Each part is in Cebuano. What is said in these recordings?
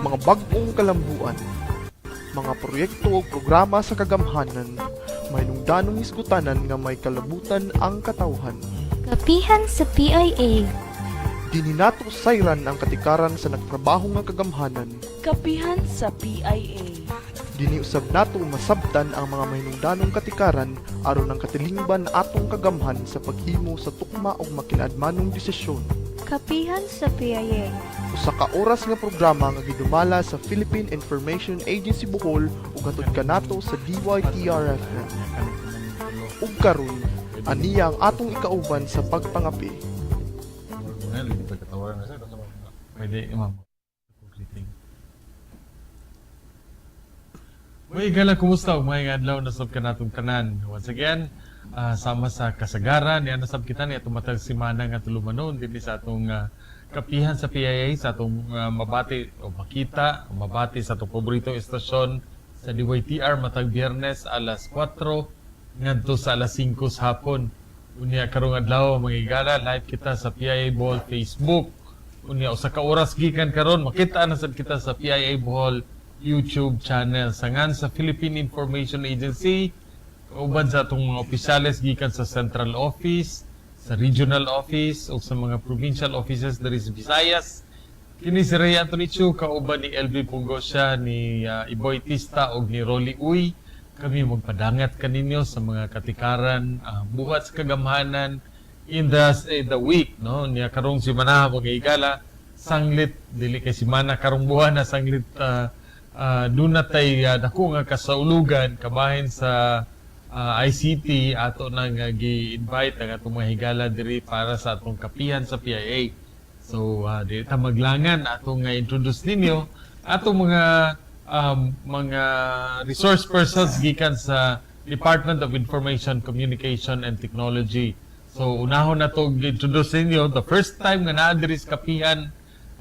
Mga bag-ong kalambuan, mga proyekto ug programa sa kagamhanan, mahinungdanong hisgutanan nga may kalabutan ang katawhan. Kapihan sa PIA. Dinhi nato sayran ang katikaran sa nagtrabaho nga kagamhanan. Kapihan sa PIA. Dinhi usab nato masabtan ang mga mahinungdanong katikaran aron ang katilingban atong kagamhan sa paghimo sa tukma ug makinaadmanong desisyon. Kapihan sa PIA. Usa ka oras nga programa nga gidumala sa Philippine Information Agency Bohol ug hatod kanato sa DYTR-FM. Ug karon, aniya ang atong ikauban sa pagpangapi. Pwede, ma'am. Greeting. Mga higala, kumusta? Maayong adlaw na sab kanatong tanan. Once again, sama sa kasagaran, niya nasab kita niya tumatag simana nga tulumanon dinhi sa atong kapihan sa PIA, sa atong mabati o makita, o mabati sa atong paboritong estasyon sa DYTR matag Biyernes alas 4 ngadto sa alas 5 sa hapon. Unya karong adlaw, mga higala, live kita sa PIA Bohol Facebook. Unya usa ka oras gikan karon makita na sad kita sa PIA Bohol YouTube channel. Sangan sa Philippine Information Agency, uban sa atong mga opisyales gikan sa Central Office, sa Regional Office ug sa mga provincial offices diri sa Visayas. Kini si Ray Anthony Chu kauban ni LV Pugosya, ni Iboy Tista ug ni Rolly Uy. Kami magpadangat kaninyo sa mga katikaran, buhat sa kagamhanan in the week, no? Niya karong simana, mga higala, sanglit dili kay simana karong buwan na, sanglit duna tay dako nga kasaulugan kabahin sa ICT, ato nang gi-invite ang atong mga higala diri para sa atong kapihan sa PIA. So di ta maglangan, atong nga introduce ninyo atong mga resource persons gikan sa Department of Information, Communication and Technology. So unahon na to introduce ninyo, the first time nga naa diri sa kapihan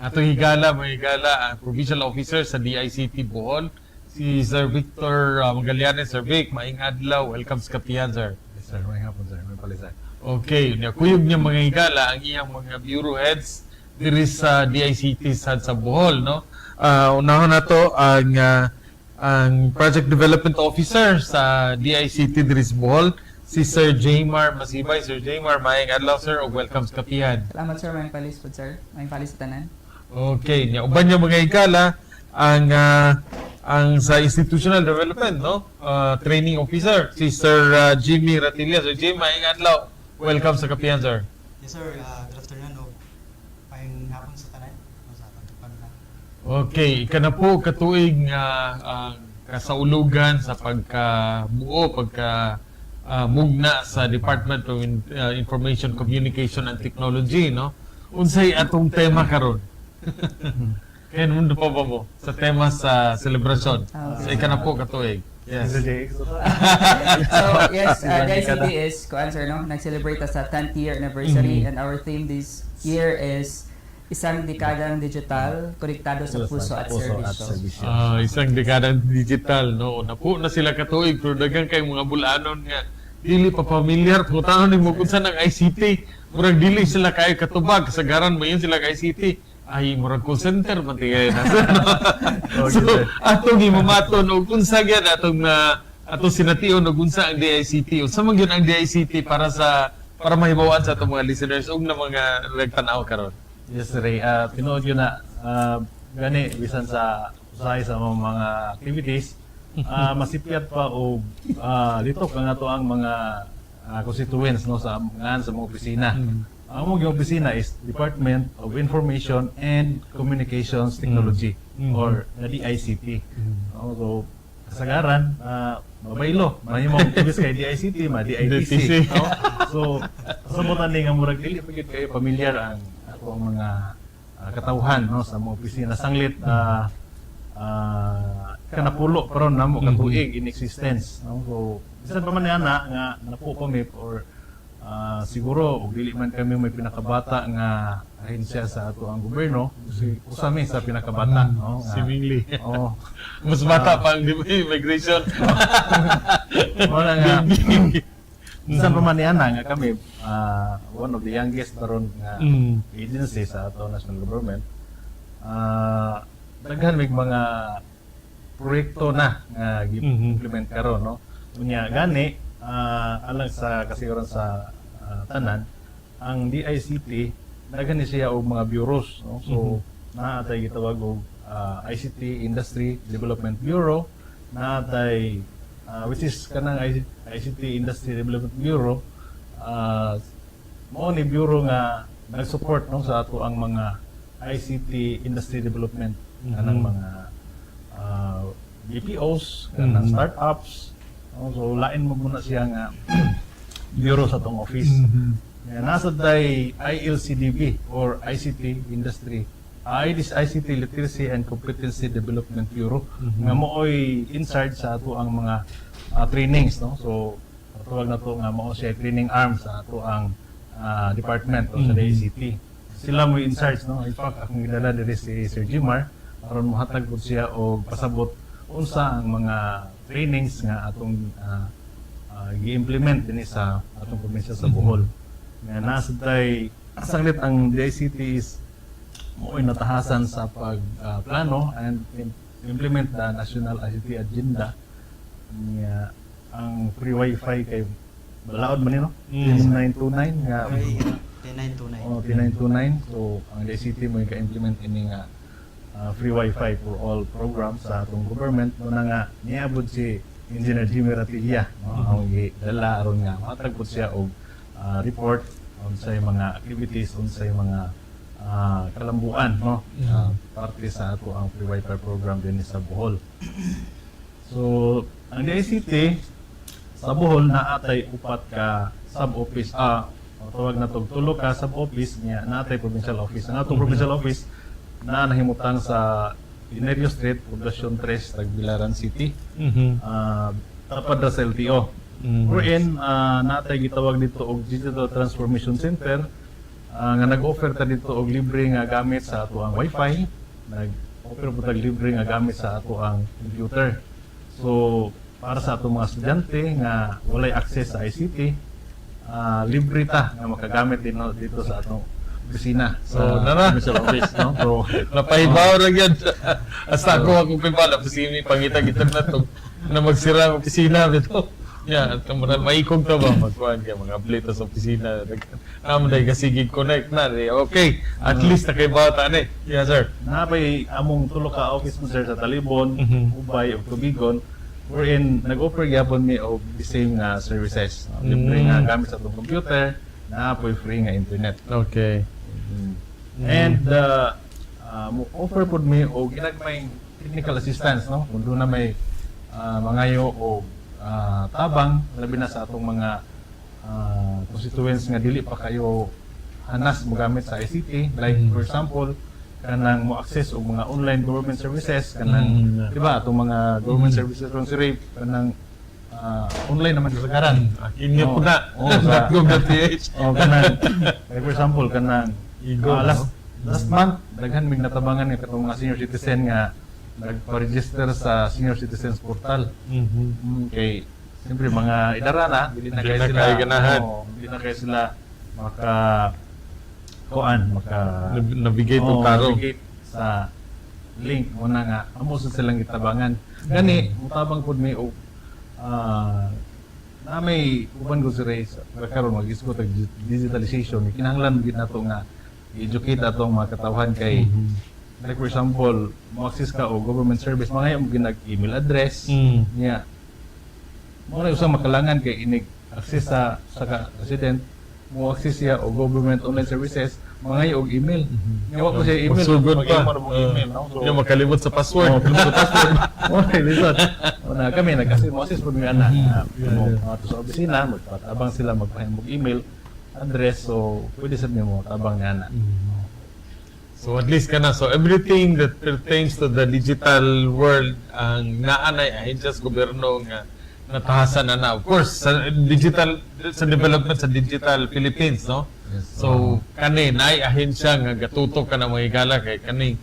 atong higala, mga higala, ang provincial officer sa DICT Bohol, si Sir Victor Magallanes. Sir Vic, maayong adlaw. Welcome sa kapihan, sir. Yes, sir. Maayong hapon, sir. Maayong palisay. Okay, nya kuyog niya, mga higala, ang iyang mga bureau heads diri sa DICT sa Bohol, no? Unahon na to ang Project Development Officer sa DICT diri sa Bohol, si Sir Jaymar Masibay. Sir Jaymar, maayong adlaw, sir, ug welcome sa kapihan. Salamat, sir, maayong palis po, sir. Maayong palis sa tanan. Okay, nya uban niya, mga higala, ang sa institutional development, no? Training officer si Sir Jimmy Ratilla. Sir Jimmy, maayong adlaw. Welcome sa kapihan, sir. Yes, sir, good afternoon o maayong hapon sa tanan o sa pagtupan na. Okay, ika na po katuig nga ang kasaulugan sa pagkabuo, pagka mugna sa Department of Information, Communication and Technology, no? Unsay atong tema karon? Kaya mundo pa ba mo sa tema sa selebrasyon? Ah, Sa okay. ika na po katuig. Yes. Sir JX. So, yes, the ICT is, kuan sir, no? Nag-celebrate ta sa 10th year anniversary and our theme this year is "Isang Dekadang Digital, Konektado sa Puso at Puso at Serbisyo." Serbisyo. Ah, isang dekadang digital, no? Napo na sila katuig pero daghan kay mga bulanon nga dili pa familiar. Pangutanon nimo kung saan ang ICT, murag dili sila kayo katubag. Kasagaran mo yun sila kay ICT ay murag call center man tingay na, no? Okay, So sir. atong gimamaton og unsa gyud atong atong sination og unsa ang DICT, unsa man gyud ang DICT para mahibaw-an sa atong mga listeners ug na mga nagtan-aw karon. Yes, sir Ray. Tinuod yun na, gani, bisan sa usahay sa mga activities, masipyat pa o dito ka nga to ang mga constituents, no, sa ngan sa mga opisina. Ang mga opisina is Department of Information and Communications Technology or the DICT. No, so kasagaran mabaylo mahimo imbes kay DICT ma DITC, DITC. no? So kasabutan ni nga murag dili pa gyud kayo familiar ang ato ang mga katawhan, no, sa mga opisina, sanglit kanapulo pero namo katuig in existence, no? So bisan pa man ana nga napo pa mi or siguro og dili man kami may pinakabata nga ahensya sa ato ang gobyerno, kasi usa mi sa pinakabata, no, nga Seemingly. Oh. Mas bata pa ang immigration. Wala nga. Bisan pa man ni ana nga kami one of the youngest karon nga agency sa ato national government. Ah, daghan Daghan mig mga proyekto na nga gi-implement karon, no? Unya gani, alang sa kasiguran sa tanan, ang DICT daghan ni siya og mga bureaus, no? So naa tay gitawag og ICT Industry Development Bureau, naa tay which is kanang ICT Industry Development Bureau, mao ni bureau nga nag-support, no, sa ato ang mga ICT industry development, kanang mga BPOs, kanang startups, no? So lain mo muna siya nga bureau sa atong office. Nga nasa day ILCDB or ICT Industry, this ICT Literacy and Competency Development Bureau nga mooy in charge sa ato ang mga trainings, no? So tawag na to nga mao siya training arm sa ato ang department o sa DICT. Sila mo in charge, no? In fact, akong gidala diri si Sir Jimar aron mohatag pud siya og pasabot unsa ang mga trainings nga atong gi-implement dinhi sa atong probinsya sa Bohol. Nga nasa tay sanglit ang DICT is mooy natahasan sa pag plano and implement the national ICT agenda nga ang free wifi kay balaod man ni, no? 10929 nga. Ay, 10929. Oh, 10929. So ang DICT mo ka-implement ini nga free wifi for all programs sa atong government mo na nga niabot si Engineer Jimmy Ratilla, no, ang gidala aron nga matag pud siya og report unsay mga activities, unsay mga kalambuan, no, parte sa ato ang free wifi program din sa Bohol. So ang DICT sa Bohol naatay upat ka sub-office, tawag na tog tulo ka sub-office niya, naatay provincial office. Ang atong provincial office na nahimutang sa Linerio Street, Poblacion 3, Tagbilaran City. Tapad ra sa LTO. Wherein natay gitawag dito og Digital Transformation Center nga nag-offer ta dito og libre nga gamit sa ato ang wifi, nag-offer po tag libre nga gamit sa ato ang computer. So para sa atong mga estudyante nga walay access sa ICT, libre ta nga makagamit din dito sa atong opisina So, sa nara. provincial office, no? So Napahibaw ra gyud. Hasta ako akong pibala kasi pangita internet og na magsira ang opisina bitaw. Yeah, at mura maikog ta ba magkuan kay mga update sa opisina. Namo dai kasi connect na di. Okay, at least nakaibaw ta ni. Yeah, sir. Napay among tulo ka office mo, sir, sa Talibon, Ubay ug Tubigon wherein nag-offer gyapon mi og the same nga services. Libre nga gamit sa atong computer, naa poy free nga internet. And mo offer pod mi og ginagmay technical assistance, no, kung doon na may mangayo og tabang, labi na sa atong mga constituents nga dili pa kayo hanas mogamit sa ICT, like for example kanang mo access og mga online government services, kanang di ba atong mga government services ron si Rape, kanang online naman kasagaran. Inyo po na. Oh, sa- .gov.ph. Oh, kanang like for example kanang Igo, last no? last month daghan mig natabangan nga katong mga senior citizen nga nagpa-register sa senior citizens portal. Kay siyempre mga idara na, dili na Dili kayo na sila kayo ganahan. Oo, dili na kayo sila maka kuan maka Navigate og Oo, tarong. navigate sa link mo na nga amo sa silang gitabangan. Gani mutabang pud mi og na may uban ko si Ray sa karon mag-isgot og digitalization, kinahanglan gid nato nga i-educate atong mga katawhan kay like for example mo access ka og government service, mga mo ginag email address niya mo na usang makalangan kay inig access sa ka resident mo access siya og government online services, mga og email nga wa ko siya email. Magsugod pa. Mag-email mo email, no? So Yung makalimot sa password. Oh, kalimot sa password. Oh, lisod. Una kami nag-assist mo assist pud mi ana. Mo ato sa opisina magpatabang sila magpahimog email address, so pwede sa nimo tabang nga ana. So at least kana, so everything that pertains to the digital world ang naanay ahensya sa gobyerno nga natahasan na na. Of course sa digital, sa development sa digital Philippines, no? Yes. So kani naay ahensya nga gatutok ka na mga higala kay kani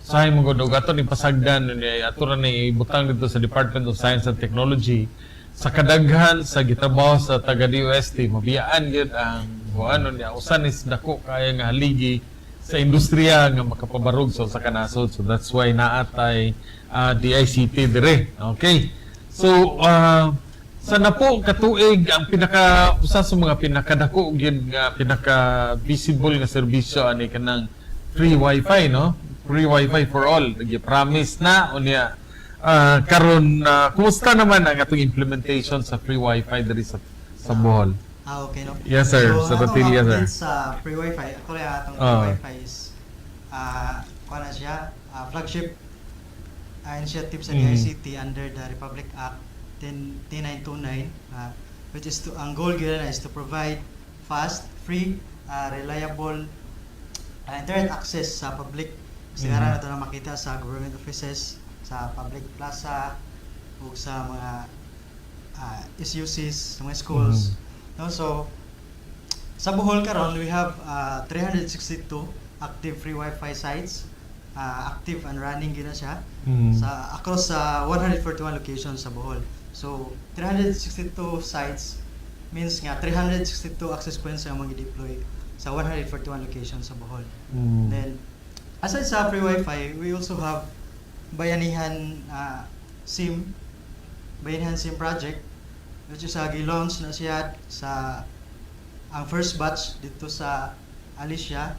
sahay mo gud og ato ni pasagdan ni ato ra ni ibutang dito sa Department of Science and Technology sa kadaghan sa gitrabaho sa taga DOST, mabiyaan gyud ang ano niya usan is dako kaya nga haligi. Sa industriya nga makapabarog sa usa ka nasod. So that's why naa tay DICT dire. Okay. So sa napo katuig, ang pinaka usa sa mga pinakadako gyud nga pinaka visible nga serbisyo ani kanang free wifi, no? Free wifi for all. Gi-promise na unya. Karon kumusta naman ang atong implementation sa free wifi diri sa Bohol? Ah, okay, no? Yes, sir. So, Sa ang atong Ratilla, sir. update sa free wifi, actually, ang atong free wifi is, kuha na siya, flagship initiative sa DICT under the Republic Act 10 10929, which is to, ang goal gyud na is to provide fast, free, reliable internet access sa public. Sigara na ito na makita sa government offices, sa public plaza, ug sa mga SUCs, sa mga schools. No, so sa Bohol karon we have 362 active free wifi sites. Active and running gina siya sa across sa 141 locations sa Bohol. So 362 sites means nga 362 access points ang mga deploy sa 141 locations sa Bohol. Then aside sa free wifi, we also have Bayanihan SIM project, which is gi-launch na siya sa ang first batch dito sa Alicia.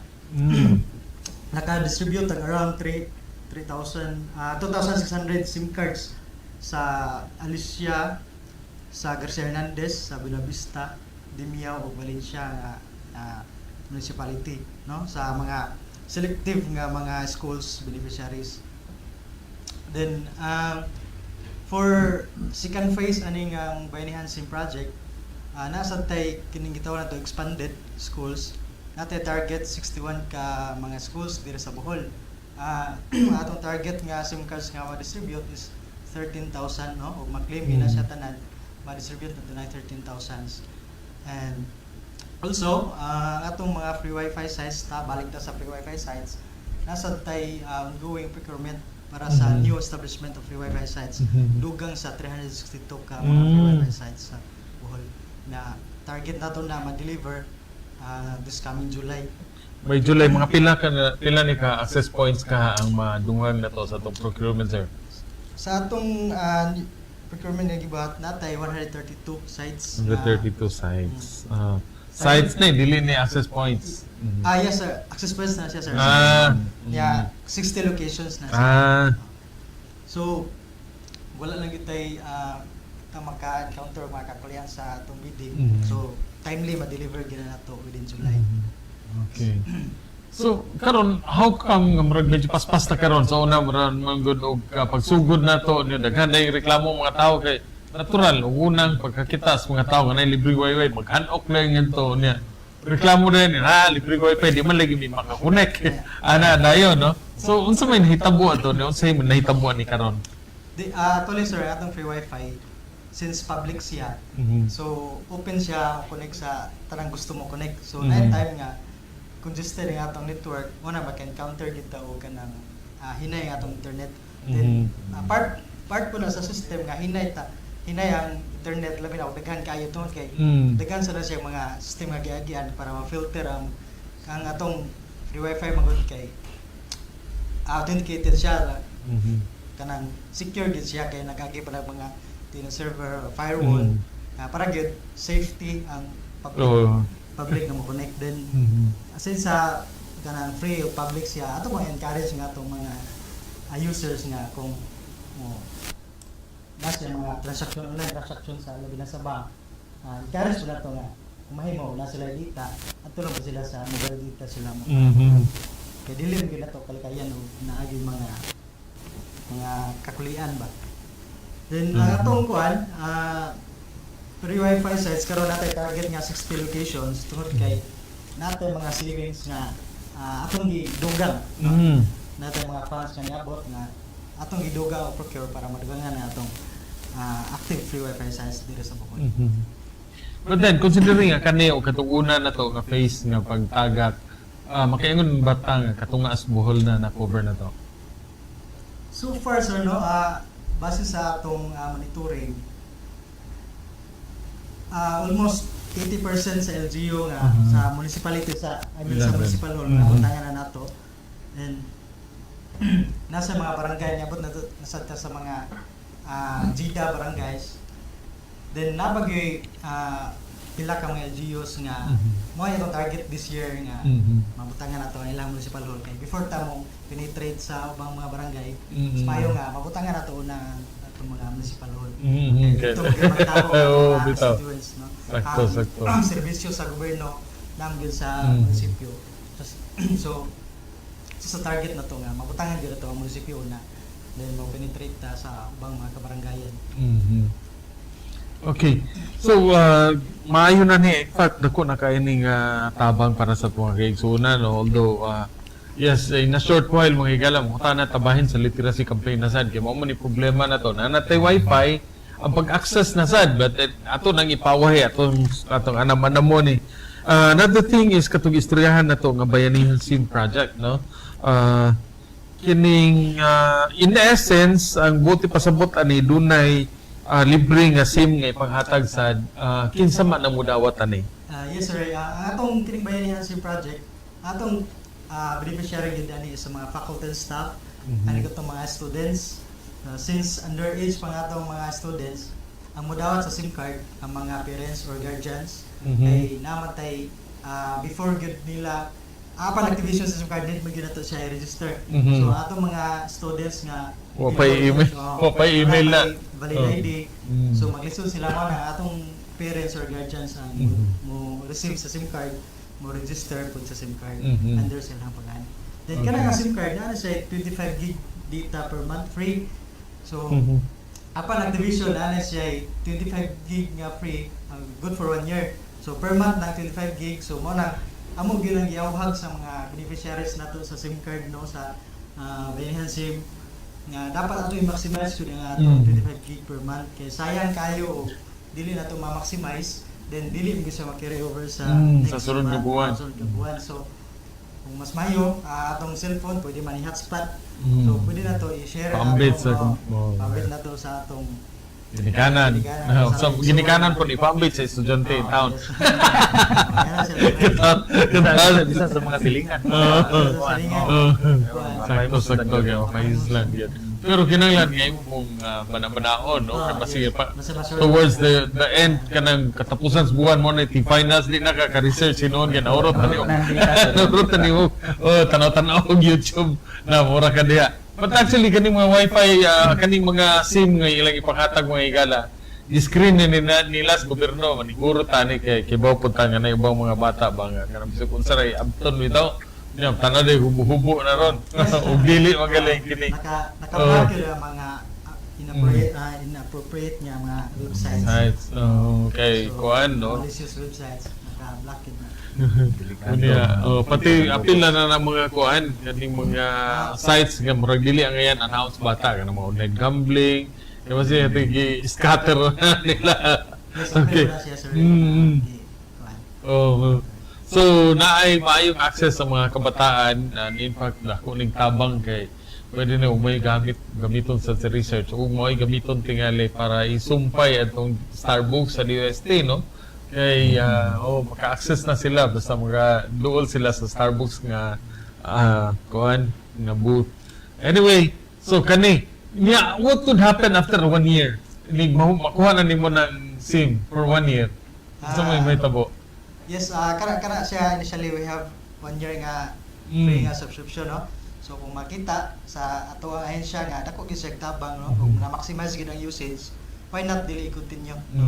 Naka-distribute ang around 3 3,000 2,600 SIM cards sa Alicia, sa Garcia Hernandez, sa Buenavista, Dimiao ug Valencia nga municipality, no, sa mga selective nga mga schools beneficiaries. Then for second phase aning ang Bayanihan SIM project, nasa tay kining gitawag nato expanded schools. Natay target 61 ka mga schools diri sa Bohol. Atong target nga SIM cards nga ma-distribute is 13,000, no, ug ma-claim mm na siya tanan, ma-distribute nato na 13,000. And also, atong mga free wifi sites, ta balik ta sa free wifi sites, nasa tay ongoing procurement para sa new establishment of free wifi sites dugang sa 362 ka mga free wifi sites sa Bohol na target nato na ma-deliver this coming July. By July, mga pila ka na, pila ni ka access points ka ang madungan na to sa atong procurement, sir? Sa atong procurement nga gibuhat, natay 132 sites. 132 sites. Sites na eh, dili ni access points. Ah, yes sir, access points na siya, sir. Yeah, 60 locations na siya. So wala lang kitay ta maka-encounter mga kakulian sa atong bidding. So timely ma-deliver gina nato within July. Okay. So, karon how come nga murag medyo paspas na karon? Sa una, murag man gud og pagsugod na to niyo, daghan na yung reklamo mga tao kay natural ug unang pagkakita sa mga tao nga nay libre wifi, maghanok na yung to niya. Reklamo na yun, ha, libre wifi, di man lagi may makakonek. Ana, dayon, no? So, unsa may nahitabo ato niyo? Unsa may nahitabo ni karon? Di, actually sir, atong free wifi, since public siya, so open siya connect sa tanang gusto mo connect. So na time nga congested ang atong network, una maka-encounter kita og kanang hinay ang atong internet. Then part part po na sa system nga hinay ta hinay ang internet, labi na og daghan kaayo tungod kay daghan sa na siya mga system nga giagian para ma-filter ang atong free wifi magud kay authenticated siya, kanang secure gid siya kay nagagi pa ng mga DNS server or firewall para gyud safety ang public public na mo connect. Then since sa kanang free o public siya, ato mo encourage nga atong mga users nga kung mo nas yung mga transaction, online transaction sa labi na sa bank, encourage mo na to nga kung mahimo wala sila data, ato lang po sila sa mobile data sila mo kay dili man gyud nato kalikayan og naagi mga kakulian ba. Then ang atong kuan free wifi sites karon, natay target nga 60 locations tungod kay natay mga savings nga atong gidugang, no? Natay mga funds nga niabot nga atong gidugang o procure para madugangan na atong active free wifi sites diri sa Bohol. But then, considering nga kani o katong una na to nga phase nga pagtagak, makaingon ba ta nga katunga as Bohol na na-cover na to? So far sir, no, base sa atong monitoring, almost 80% sa LGU nga sa municipality sa, I mean, sa 11. municipal hall nabutangan na nato. And nasa mga barangay niabot na to, nasa ta sa mga GIDA barangays. Then nabagyoy pila ka mga LGUs nga mo itong target this year nga mabutangan nato ang ilang municipal hall kay before ta mo penetrate sa ubang mga barangay, mas maayo nga mabutangan nato una ang atong mga municipal hall. Kay dito magtao ang Oo, mga bitaw. constituents, no? Sakto, Ang sakto. ang serbisyo sa gobyerno naman sa munisipyo. So sa target na to nga mabutangan gyud ato ang munisipyo una, then mo penetrate ta sa ubang mga kabarangayan. Okay. So, maayo na ni. In fact, dako na kaayo ning tabang para sa tuwang kaigsuonan, no? Although, yes, in a short while, mga higala, mo na tabahin sa literacy campaign na sad. Kaya mo ni problema na to. Na natay wifi, ang pag-access na sad. But ato nang ipawahi, atong anam-anam ni. Another thing is katong istoryahan na to nga Bayanihan SIM project, no? Kining in essence ang buot ipasabot ani dunay libre nga SIM nga ipanghatag sa kinsa man ang mudawat ani? Yes sir, ang atong kining Bayanihan SIM project, atong beneficiary gid ani sa mga faculty and staff, ani katong mga students. Since underage pa nga atong mga students, ang mudawat sa SIM card ang mga parents or guardians kay namatay before gyud nila apan activation sa SIM card, dili man gyud nato siya i-register. So atong mga students nga Wa pa'y email. Oo, Wa pa'y email wala na. pa'y valid ID. So maglisod sila mo na atong parents or guardians ang mo receive sa SIM card, mo register pud sa SIM card under sa ilang pangalan. Then kana nga SIM card na siya 25 gig data per month free. So apan activation na siya 25 gig nga free, good for one year. So per month na 25 gig, so mo na amo gyud ang giawhag sa mga beneficiaries nato sa SIM card, no, sa Bayanihan SIM nga dapat ato i-maximize yun ang atong 25 gig per month kay sayang kayo og dili nato ma-maximize, then dili mo siya ma-carry over sa Sa next sunod nga month, buwan. sa sunod nga buwan. So kung mas mayo, atong cellphone pwede man i-hotspot. So pwede na to i-share Paambit atong, sa oh, oh. paambit na to sa atong Ginikanan. Ginikanan. Oh, sa ginikanan po ni paambit sa estudyante in town. Yes. Yan sila. Kataon. Bisa sa mga silingan. Oo. Sa silingan. Oo. Kuan. Sakto, sakto kay okay lang yan. Pero kinahanglan nga imo mong banabanaon, no? Ah, Kay basig yes. pa Basta ma-sure. towards the end kanang katapusan sa buwan mo na ti finals, di na ka ka-research hinuon kay naurot na nimo. Naurot na nimo. Oh, tanaw-tanaw og YouTube na mura ka diha. But actually kaning mga wifi, kaning mga SIM nga ilang ipanghatag, mga higala, i-screen ni nila, nila sa gobyerno, maniguro tani kay kibaw pud ta nga na ibang mga bata ba nga kanang bisag unsa ray abton bitaw niya tanan day hubo-hubo na ron ug dili magaling kini. Naka-block yun ang mga inappropriate nga mga websites. Sites, oh, kay So, kuan, no? malicious websites, naka-block yun na. Unya, oh, pati apil na na ng mga kuan kaning mga sites nga murag dili ang ngayan announce bata kanang mga online gambling. Di ba siya gi scatter na nila? Yes, Okay. okay. Siya, sir. Kuan. Oh. So naay maayong access sa mga kabataan and in fact dako ning tabang kay pwede na umay gamit gamiton sa research ug mo'y gamiton tingali para isumpay atong Starbucks sa DOST, no, kay oh, maka-access na sila basta mga duol sila sa Starbucks nga kuan nga booth. Anyway, so kani niya, what could happen after one year? Ni makuha na nimo ng SIM for one year. Sa may tabo? Yes, kana siya, initially we have one year nga free nga subscription, no. So kung makita sa ato ang ahensya nga dako gyud siya tabang, no, kung na-maximize gyud ang usage, why not dili i-continue, no?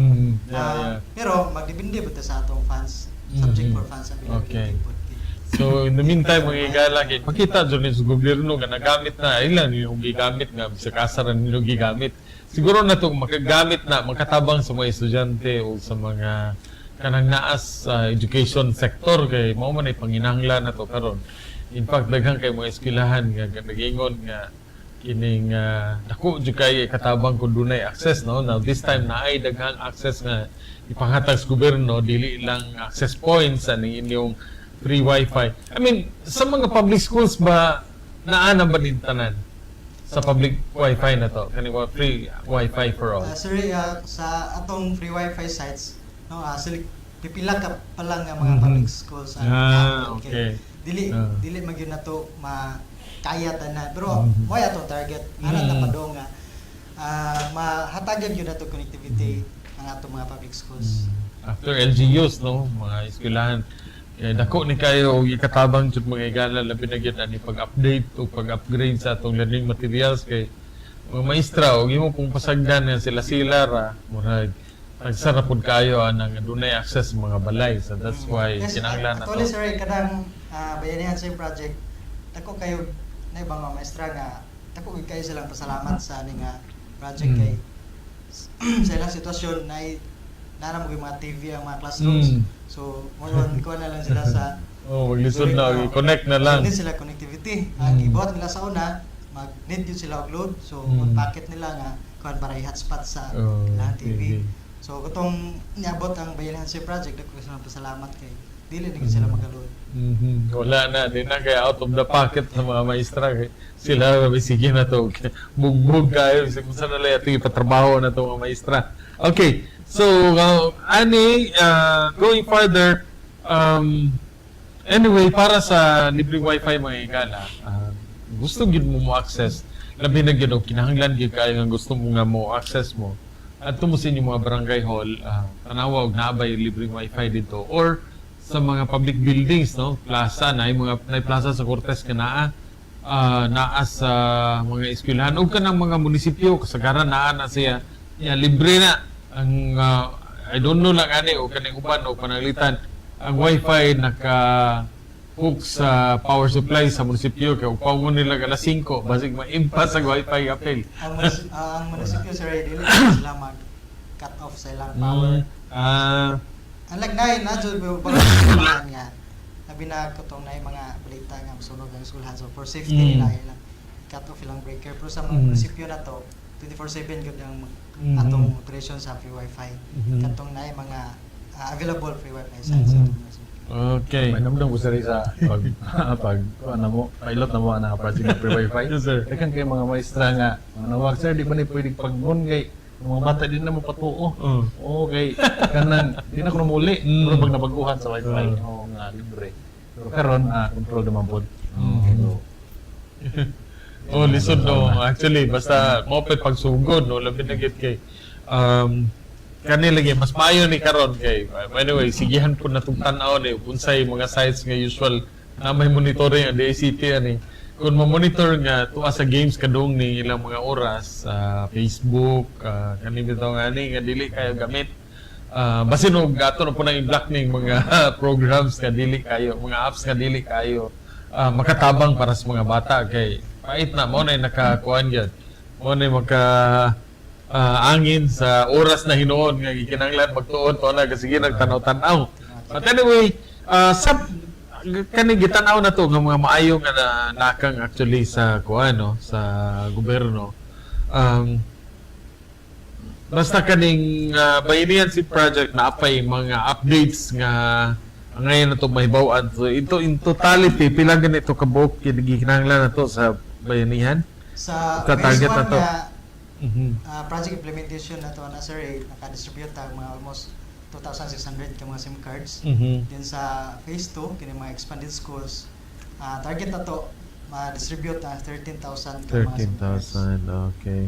Yeah. Pero magdepende ba ta sa atong funds, subject for funds availability pod. So in the meantime, mga higala, kay pakita dyan sa gobyerno nga nagamit na ilan yung gigamit nga sa kasaran ninyo gigamit. Siguro na to makagamit na makatabang sa mga estudyante o sa mga kanang naas sa education sector kay mao man ay panginahanglan na to karon. In fact, daghan kay mga eskwelahan nga nagingon nga kining dako jud kay katabang kung dunay access, no? Now this time naay daghang access nga ipanghatag sa gobyerno, dili lang access points ani inyong free wifi. I mean, sa mga public schools ba naa na ba din tanan sa public wifi na to, kani wa free wifi for all? Sir, sa atong free wifi sites, no, select pipila ka pa lang nga mga public schools ang Dili dili man gyud nato makaya tanan, pero mo atong target ana ta padung nga mahatagan gyud nato connectivity ang atong mga public schools. After LGUs, no, mga eskwelahan. Kaya dako ni kayo og ikatabang jud, mga igala, labi na gyud ani pag-update o pag-upgrade sa atong learning materials kay mga maestra og imo pong pasagdan nga sila sila ra murag tagsa ra pud kayo anang adunay access sa mga balay. So that's why kinahanglan na Actually, to. sir, kanang Bayanihan SIM Project, dako kayo na ibang mga maestra nga dako gyud kayo silang pasalamat sa ani nga project kay sa ilang sitwasyon na naa mo mga TV ang mga classrooms. So more on kuha na lang sila sa Oh, maglisod na og i-connect na lang. So, need sila connectivity. Ang gibuhat nila sa una, mag-need yun sila og load. So, on packet nila nga kuan para i-hotspot sa ilang TV. TV. So, katong niabot ang Bayanihan SIM Project, dako sila pasalamat kay dili na gyud sila magaload. Wala na, di na kaya out of the pocket ng mga maestra. Kay sila, sige na to. Bugbog kayo. Kung saan nila ito ipatrabaho na to mga maestra. Okay, so, ani, going further, anyway, para sa libreng wifi, mga igala, gusto gyud mo mo access, labi na gyud og kinahanglan gyud kayo nga gusto mo nga mo access mo. Adto mo sa inyong mga barangay hall, tanawa og naa bay libreng wifi dito or sa mga public buildings, no? Plaza na mga na plaza sa Cortes ka naa naa sa mga eskwelahan ug kanang mga munisipyo kasagaran naa na siya. Ya, libre na ang I don't know lang ani o kaning uban o pananglitan ang wifi naka hook sa power supply sa munisipyo kay upaw mo nila alas 5, basig ma-impas ang wifi apil. Ang munisipyo, sir, dili gyud sila mag cut off sa ilang power. Unlike na na jud ba nga labi na katong na mga balita nga masunog ang eskwelahan, so for safety nila ilang cut off ilang breaker, pero sa mga munisipyo na to 24/7 gyud ang atong operation sa free wifi katong naay mga available free wifi sa atong munisipyo. Okay. May namdam ko sir sa pag pag ano mo, pilot na mo ang project ng free wifi. Yes, sir. Daghan kay mga maestra nga manawag, "Sir, di ba ni pwede pag-on kay ang mga bata di na mo patuo?" Oo, kay kanang di na ko muli. Pero pag nabaguhan sa wifi, oo nga libre. Pero karon control naman pod. So, Oh, lisod no. Actually, basta mo pa pagsugod no, labi na gyud kay kani lagi mas maayo ni karon kay anyway, sigihan po natong tan-aw ni unsay mga sites nga usual na may monitoring ang DICT ani. Kung ma-monitor nga tuwa sa games kadung ni ilang mga oras sa Facebook, kani bitaw nga ni nga dili kayo gamit. Basin og ato na po nang i-block ning mga programs nga dili kayo, mga apps nga dili kayo makatabang para sa mga bata kay pait na mo na nakakuan gyud. Mo na maka angin sa oras na hinuon nga gikinahanglan magtuon to na kasi sige nagtanaw-tanaw. But anyway, sa kani gitan-aw na to nga mga maayo nga na, nakang actually sa kuan no, sa gobyerno. Basta kaning Bayanihan SIM Project na apay mga updates nga ngayon na to mahibaw-an. So ito in totality pila ganito kabuok gikinahanglan na to sa Bayanihan? Sa Sa target phase na 1 to. nga project implementation na to na sir, eh, naka-distribute ta mga almost 2,600 ka mga SIM cards. Then sa phase 2, kini mga expanded schools, target na to ma-distribute ang 13,000 ka mga SIM cards. 13,000, okay.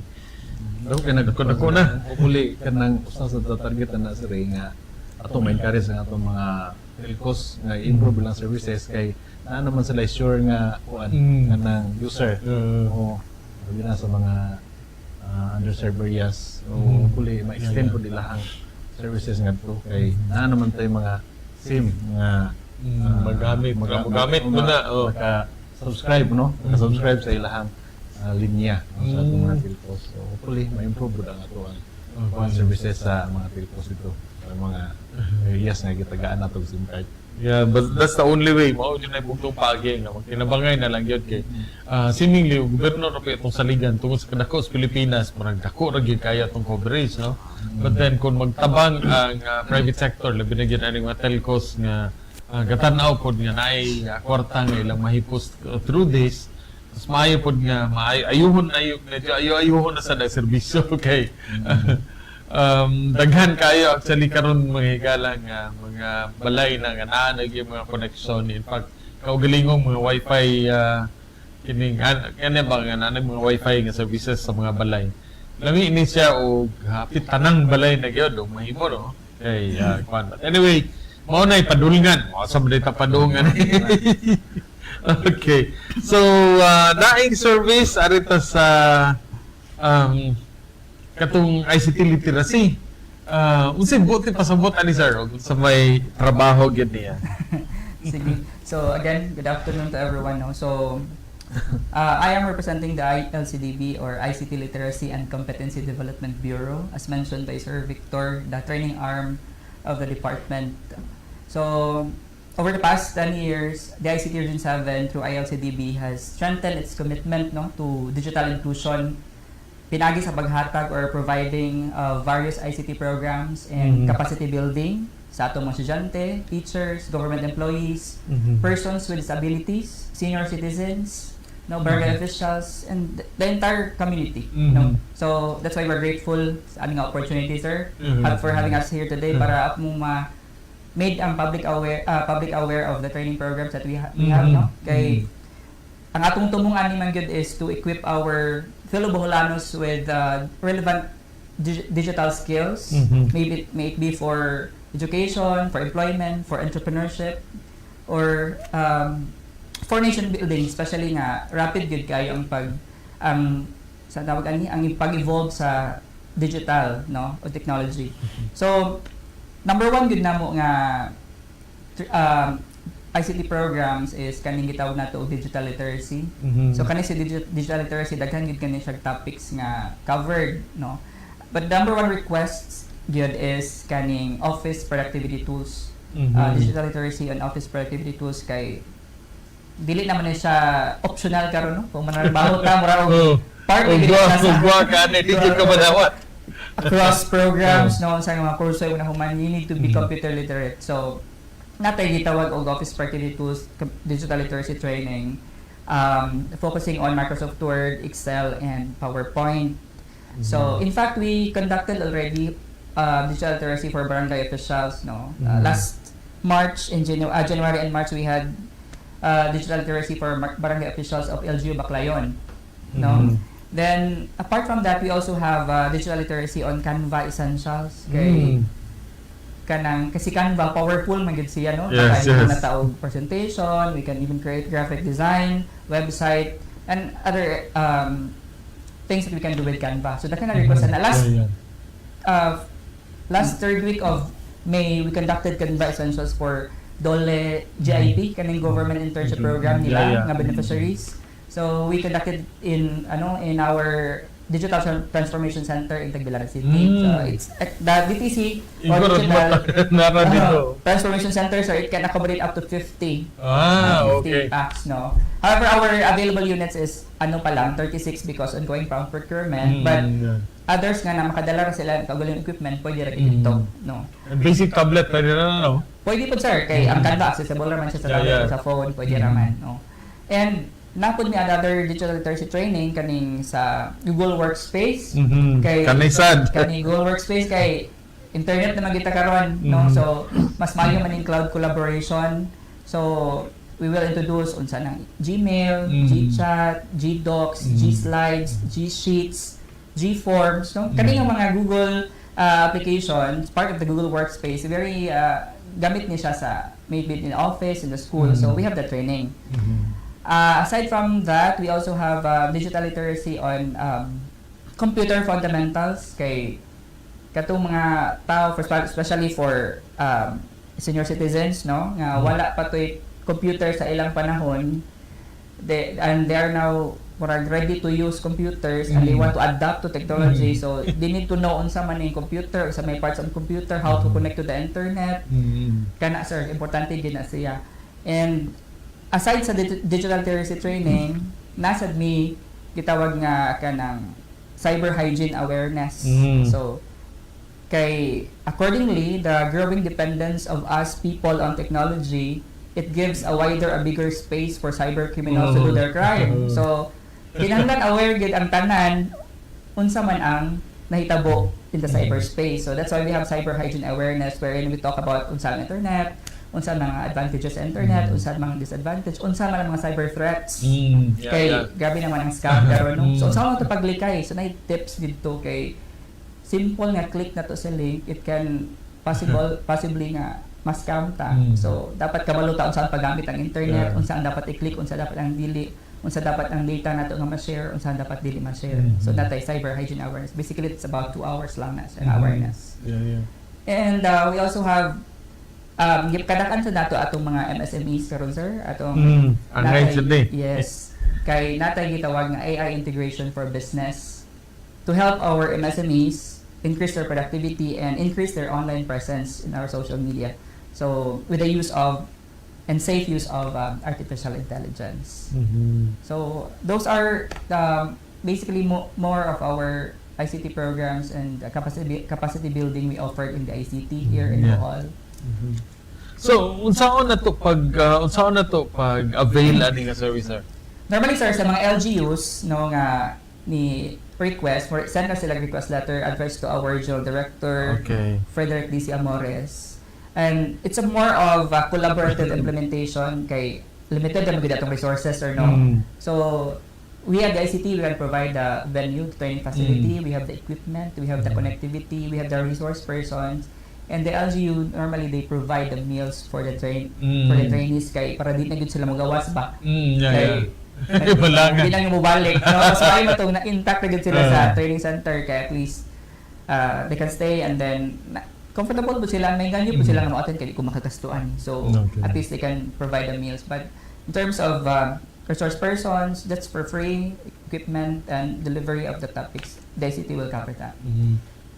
Dako kay nag Dako, dako na. Hopefully kanang usa sa target na sir eh, nga ato ma-encourage ang atong mga telcos nga i-improve lang services kay naa naman sila sure nga kuan kanang user. Oo. Labi na sa mga underserved areas. So hopefully ma-extend po nila ang services ngadto kay naa naman tayo mga SIM nga Magamit. Magamit mo na, oh. Naka-subscribe no? Naka-subscribe sa ilahang linya no, sa atong mga telcos. So hopefully ma-improve pud ang ato ang kuan services sa mga telcos dito sa mga areas nga gitagaan nato og SIM card. Yeah, but that's the only way. Mao yun ay bugtong paagi nga magtinabangay na lang gyud kay seemingly gobyerno ra pa itong saligan tungod sa kadako sa Pilipinas, murag dako ra gyud kaya itong coverage, no? But then kung magtabang ang private sector, labi na gyud aning mga telcos nga gatan-aw pod nga naay kwarta nga ilang mahipos through this, mas maayo pod nga maayo ayuhon ayo medyo ayo ayuhon na sa serbisyo kay Daghan kayo actually karon, mga higala, nga mga balay na nga naa na gyud mga connection. In fact, kaugalingong mga wifi, kining kani ba nga naa mga wifi nga services sa mga balay. Lami ini siya og hapit tanang balay na gyud og mahimo, no, kay kuan. But anyway, mao na ipadulngan mo sa mga padulngan. Okay. So, daing service arita sa katong ICT literacy. Unsay buot pasabot ani, sir, og sa may trabaho gyud niya? Sige. So again, good afternoon to everyone. No? So I am representing the ILCDB or ICT Literacy and Competency Development Bureau, as mentioned by Sir Victor, the training arm of the department. So over the past 10 years, the ICT Region 7 through ILCDB has strengthened its commitment, no, to digital inclusion pinagi sa paghatag or providing various ICT programs and capacity building sa atong mga estudyante, teachers, government employees, persons with disabilities, senior citizens, no, barangay officials, and the entire community. No? So that's why we're grateful sa aming opportunity, sir, for having us here today para mo ma made ang public aware of the training programs that we have, no, kay ang atong tumong ani man gyud is to equip our fellow Boholanos with relevant digital skills, maybe may it be for education, for employment, for entrepreneurship, or for nation building, especially nga rapid gyud kayo ang pag ang sa tawag ani ang pag-evolve sa digital, no, o technology. So number one gyud namo nga ICT programs is kaning gitawag nato og digital literacy. So kani si digital literacy, daghan gyud kani siya topics nga covered, no. But number one request gyud is kaning office productivity tools. Digital literacy and office productivity tools kay dili naman ni siya optional karon, no. Kung manarbaho ta, mura og part Og gyud duha siya sa og duha ka ani, di gyud ka madawat. Across programs, no, sa mga kurso una human, you need to be computer literate. So natay gitawag og office productivity tools digital literacy training, focusing on Microsoft Word, Excel and PowerPoint. So in fact, we conducted already digital literacy for barangay officials, no, last March in January and March, we had digital literacy for barangay officials of LGU Baclayon, no. Then, apart from that, we also have digital literacy on Canva Essentials. Kay, kanang, kasi Canva, powerful man gyud siya, no? Kaya na ta og presentation, we can even create graphic design, website, and other things that we can do with Canva. So, daghan na request na. Last, last third week of May, we conducted Canva Essentials for DOLE GIP, kaning government internship program nila, nga beneficiaries. So we conducted in ano in our Digital Transformation Center in Tagbilaran City. So it's the DTC or Igorot mo Digital nara dito. Transformation Center, so it can accommodate up to 50 50 packs, no. However, our available units is ano pa lang, 36, because ongoing pa ang procurement, but others nga na makadala ra sila ng kaugalingong equipment, pwede ra dito, no. And basic tablet pwede na, no? Pwede po, sir, kay ang Canva accessible raman siya sa tablet o sa phone, pwede raman, no. And napod mi another digital literacy training kaning sa Google Workspace. Kay Kanay sad. Kaning Google Workspace kay internet naman kita karon, no. So mas maayo man ning cloud collaboration. So we will introduce unsa nang Gmail, GChat, GDocs, G-Slides, G-Sheets, G-Forms, no. Kani nga mga Google applications, part of the Google Workspace, very gamit ni siya sa maybe in office, in the school. So we have the training. Aside from that, we also have digital literacy on computer fundamentals kay katong mga tao for especially for senior citizens, no, nga wala pa to'y computer sa ilang panahon, they and they are now murag ready to use computers and they want to adapt to technology, so they need to know unsa man yung computer, unsa may parts of computer, how to connect to the internet. Kana, sir, importante gid na siya. And aside sa digital literacy training, nasad mi gitawag nga kanang cyber hygiene awareness. So kay accordingly, the growing dependence of us people on technology, it gives a wider, a bigger space for cyber criminals to do their crime. So kinahanglan aware gid ang tanan unsa man ang nahitabo in the cyberspace. So that's why we have cyber hygiene awareness, wherein we talk about unsa ang internet, unsa ang mga advantages sa internet, unsa ang mga disadvantage, unsa man ang mga cyber threats. Kay grabe naman ang scam karon, no. So unsa man to paglikay? So nay tips didto kay simple nga click na to sa link, it can possibly nga ma-scam ta. So dapat kabalo ta unsa ang paggamit ang internet, unsa ang dapat i-click, unsa dapat ang dili, unsa dapat ang data nato nga ma-share, unsa ang dapat dili ma-share. So natay cyber hygiene awareness. Basically, it's about 2 hours lang na siya awareness. And we also have kadakan sa nato atong mga MSMEs karon, sir, atong Ang right jud ni. Yes. Kay natay gitawag nga AI integration for business to help our MSMEs increase their productivity and increase their online presence in our social media. So with the use of and safe use of artificial intelligence. So those are basically more of our ICT programs and capacity building we offered in the ICT here in Bohol. So, unsaon na to pag avail ani nga service, sir? Normally, sir, sa mga LGUs, no, nga ni request for send na sila request letter addressed to our regional director, Frederick DC Amores. And it's a more of a collaborative implementation kay limited na gyud atong resources or no. So we have the ICT, we can provide the venue, the training facility, we have the equipment, we have the connectivity, we have the resource persons. And the LGU, normally they provide the meals for the trainees kay para di na gyud sila magawas ba. Kay Wala nga. hindi lang yung mubalik. No? Mas maayo matong na intact na gyud sila sa training center kay at least they can stay and then comfortable po sila. May ganyo po sila nga mo-attend kay di ko makagastuan. So at least they can provide the meals. But in terms of resource persons, that's for free. Equipment and delivery of the topics, the ICT will cover that.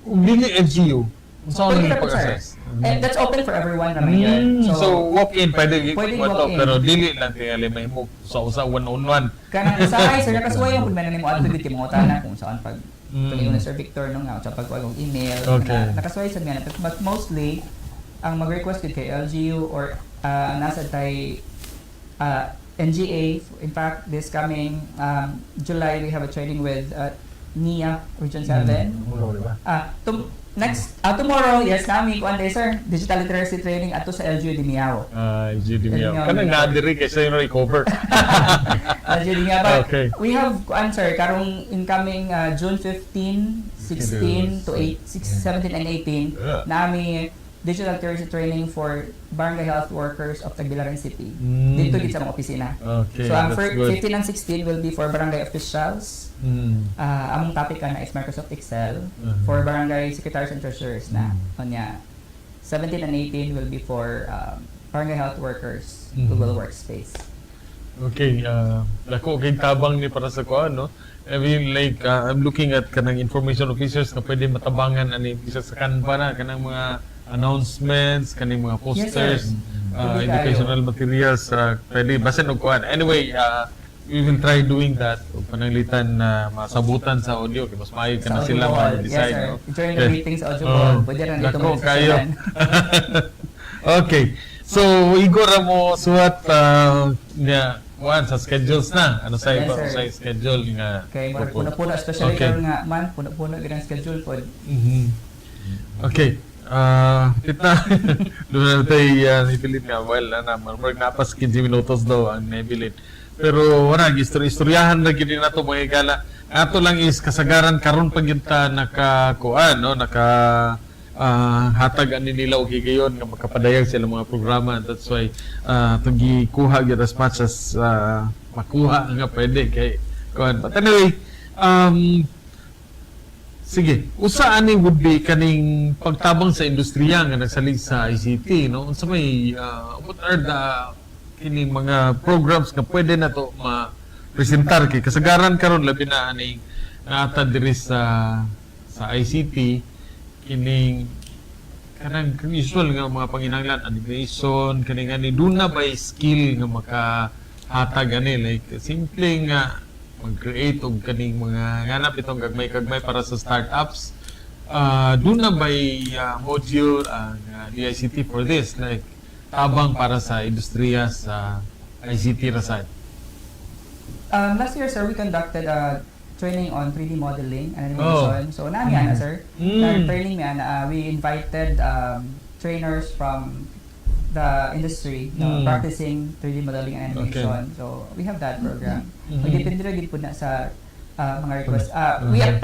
Kung dili LGU, unsaon Pwede ni na po, sir. pag-access? And that's open for everyone naman yun. So, walk-in pwede, Pwede mo to, walk-in. pero dili lang tingali mahimo sa usa one on one. Kanang usahay, sir, nakasuway yung man nimo adto gid kay mga utana kung saan pag mm. Sir Victor, no, nga sa pag og email na, nakasuway sa nga, but mostly ang mag-request gid kay LGU or nasa tay NGA. In fact, this coming July we have a training with NIA Region 7. Mulo, di ba? Ah, next tomorrow, yes, nami kuan day, sir, digital literacy training ato sa LGU Dimiao. Ay, GD Miao. Miao. Kanang nadiri kay sa recover. LGU Dimiao. But we have kuan, sir, karong incoming June 15, 16 to 8, 6, 17 and 18 nami digital literacy training for barangay health workers of Tagbilaran City. Dito gid sa mga opisina. Okay, So ang that's good. 15 and 16 will be for barangay officials. Among topic na is Microsoft Excel for barangay secretaries and treasurers na. Unya 17 and 18 will be for barangay health workers, Google Workspace. Okay, dako kay tabang ni para sa kuan, no? I mean, like, I'm looking at kanang information officers na pwede matabangan ani bisa sa Canva na kanang mga announcements, kaning mga posters, Yes, sir. Pwede kayo. Educational materials, pwede basin og kuan. Anyway, we will try doing that ug pananglitan na masabutan sa audio kay mas maayo ka Sa na audio sila call. Yes, ma-decide, sir. no? During the meetings sa audio Oh, call, pwede rin dito dako kayo. magdesisyonan. Okay. So, igor ra mo suwat niya kuan sa schedules na. Ano sa Yes, iba sir. sa schedule nga? Kay murag puno-puno, especially karon nga man, puno-puno gyud ang schedule pod. Okay. Ah, kita doon na tayo nipilit nga, well ana murag napas 15 minutos daw ang naibilin. Pero wala istoryahan na gyud nato, mga higala. Ato lang is kasagaran karon pa gyud ta naka kuan, no, naka hatag ani nila og higayon nga makapadayag sila mga programa. That's why itong gikuha gyud as much as makuha nga pwede kay kuan. But anyway, sige, usa ani would be kaning pagtabang sa industriya nga nagsalig sa ICT, no? Unsa may what are the kining mga programs nga pwede na to ma-presentar kay kasagaran karon, labi na aning naata diri sa ICT, kining kanang usual nga mga panginahanglan, animation, kaning ani, duna by skill nga makahatag ani, like simple nga mag-create og kaning mga nganap itong gagmay-gagmay para sa startups, duna by module ang DICT for this, like tabang para sa industriya sa ICT ra sad? Last year, sir, we conducted a training on 3D modeling and animation. So naa mi ana, sir. Na training mi ana, we invited trainers from the industry, no, practicing 3D modeling and animation. So we have that program. Magdepende ra gyud pud na sa mga request. We are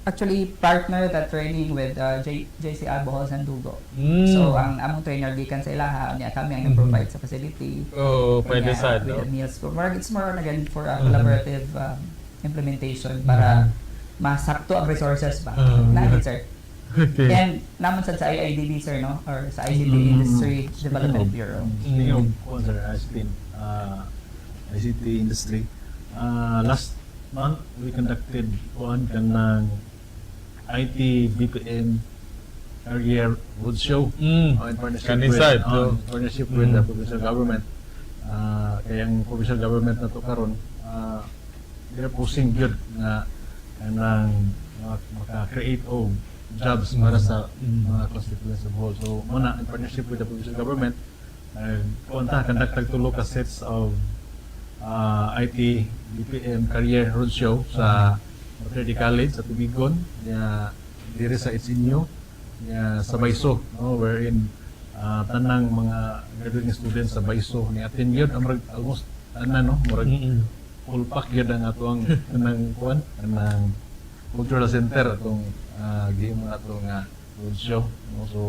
actually partner that training with JCI Bohol Sandugo. So ang among trainer gikan sa ilaha niya, kami ang nag-provide sa facility. Oh, pwede Kanya, sad, with no? the meals. But more, it's more on again for a collaborative implementation para masakto ang resources ba. Na sir. And naman sad sa IIDB, sir, no, or sa ICT Industry Development Bureau. Speaking of kuan, sir, ICT industry, last month we conducted kuan kanang IT BPM Career Roadshow in partnership Kanisad, with no? in partnership with the provincial government. Kaya ang provincial government na to karon, they're pushing good nga kanang maka-create og jobs para sa mga constituents of Bohol. So, muna, in partnership with the provincial government, kuan ta, conduct tag tulo ka sets of IT BPM Career Roadshow sa Mater Dei College sa Tubigon, ya diri sa HNU, ya sa Bayso, no, wherein tanang mga graduating students sa Bayso ni attend yun, ang murag almost tanan, no, murag full pack yun ang ato ang kanang kuan, kanang cultural center atong gihimo ato nga roadshow, no? So